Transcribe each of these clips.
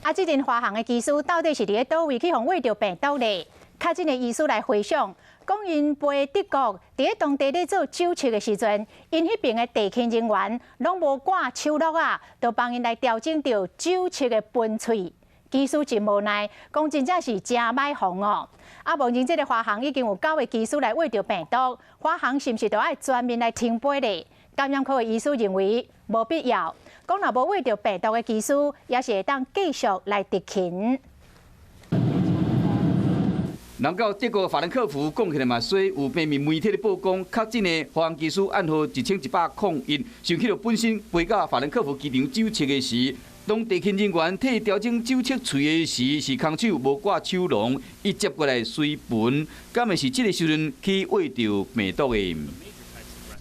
啊，這陣華航的機師到底是佇咧佗位去予穢著病毒咧？確診的醫師來回想，講𪜶飛德國，佇咧當地咧做酒測的時陣，𪜶彼爿的地勤人員攏無掛手橐仔，就幫𪜶來調整著酒測的噴喙。機師真無奈，講真正是誠歹防哦。啊，目前這个華航已經有九个機師來穢著病毒，華航是毋是著愛全面來停飛咧？感染科的醫師認為無必要，講若無穢著病毒的機師，也是會當繼續來執勤。人到德國法蘭克福講起來嘛，說有平面媒體咧報講，確診的華航機師案號110101，想起著本身飛到法蘭克福機場酒測的時，當地勤人員替調整酒測喙的時，是空手無掛手籠，伊接過來隨噴，敢會是這个時陣去穢著病毒的？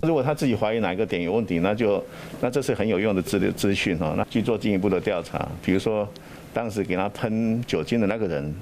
如果他自己懷疑哪一個點有問題，那這是很有用的資料資訊哦，那去做進一步的調查，比如說當時給他噴酒精的那個人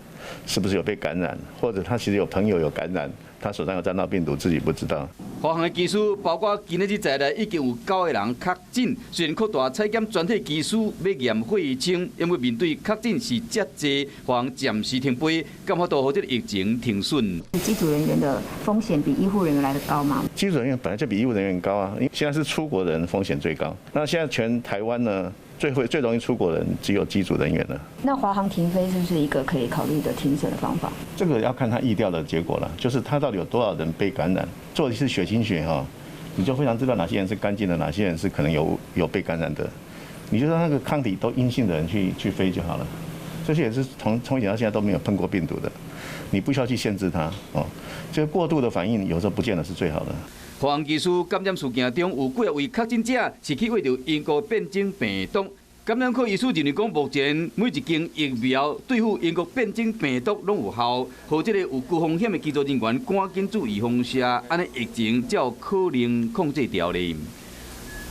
是不是有被感染，或者他其實有朋友有感染，他手上有沾到病毒，自己不知道。華航的機師包括今仔日在內，已經有九個人確診。雖然擴大採檢全體機師欲驗血清，因為面對確診是遮濟，華航暫時停飛，敢有法度予這个疫情停損？機組人員的風險比醫護人員來得高嗎？機組人員本來就比醫護人員高啊，因為現在是出國人風險最高。那現在全台灣呢，最會最容易出國人只有機組人員了。那華航停飛是不是一個可以考慮的停損的方法？這個要看他疫調的結果了，就是他到底有多少人被感染。做一次血清學哈，你就非常知道哪些人是乾淨的，哪些人是可能有被感染的。你就讓那個抗體都陰性的人去飛就好了。這些也是從以前到現在都沒有碰過病毒的，你不需要去限制他哦。這個過度的反應有時候不見得是最好的。華航機師感染事件中有幾位確診者是去穢著英國變種病毒。感染科醫師認為講，目前每一劑疫苗對付英國變種病毒攏有效，予這个有高風險的機組人員趕緊注預防射，按呢疫情才有可能控制牢咧。